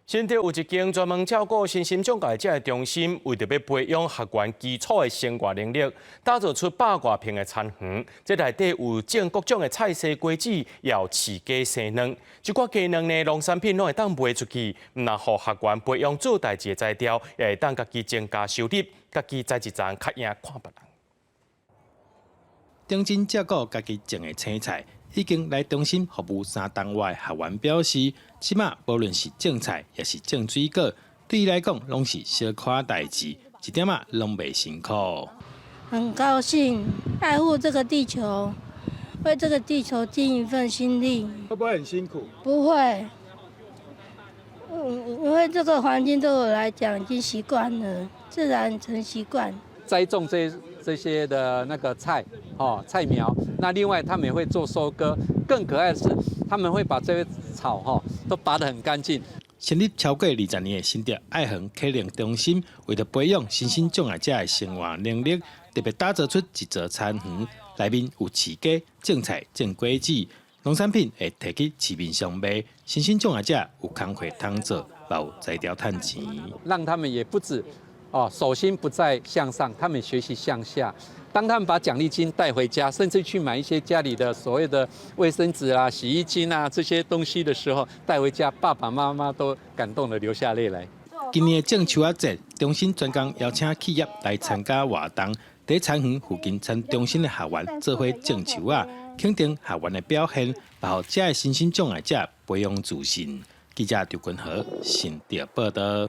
新竹有一間專門照顧身心障礙者的中心，為著欲培養學員基礎的生活能力，打造出百外坪的田園。這內底有種各種的菜蔬果子，也有飼雞生卵。這寡雞卵呢，農產品攏會當賣出去，毋但予學員培養做代誌的才調，也會當家己增加收入，家己栽一層較贏看別人。認真照顧家己種的青菜，已經來中心服務3冬外的學員表示，這馬無論是種菜抑是種水果，對伊來講攏是小可代誌，一點仔攏袂辛苦。很高興愛護這個地球，為這個地球盡一份心力。會不會很辛苦？不會，因為這個環境對我來講已經習慣了，自然成習慣。栽種這些的那個菜，哦，菜苗。那另外他們也會做收割。更可愛的是，他們會把這些草，哈，都拔得很乾淨。成立超過20年的新竹愛園啟能中心，為著培養身心障礙者的生活能力，特別打造出一座田園，內面有飼雞、種菜、種果子，農產品會提去市面上賣。身心障礙者有工課通做，嘛有才調趁錢。讓他們也不止哦，手心不再向上，他們學習向下。當他們把獎勵金帶回家，甚至去買一些家裡的所謂的衛生紙啊、洗衣精啊這些東西的時候，帶回家，爸爸媽媽都感動得流下淚來。今年的種樹仔節，中心專工邀請企業來參加活動，佇田園附近參中心的學員做伙種樹仔，肯定學員的表現，嘛予遮的身心障礙者培養自信。記者劉君和新竹報導。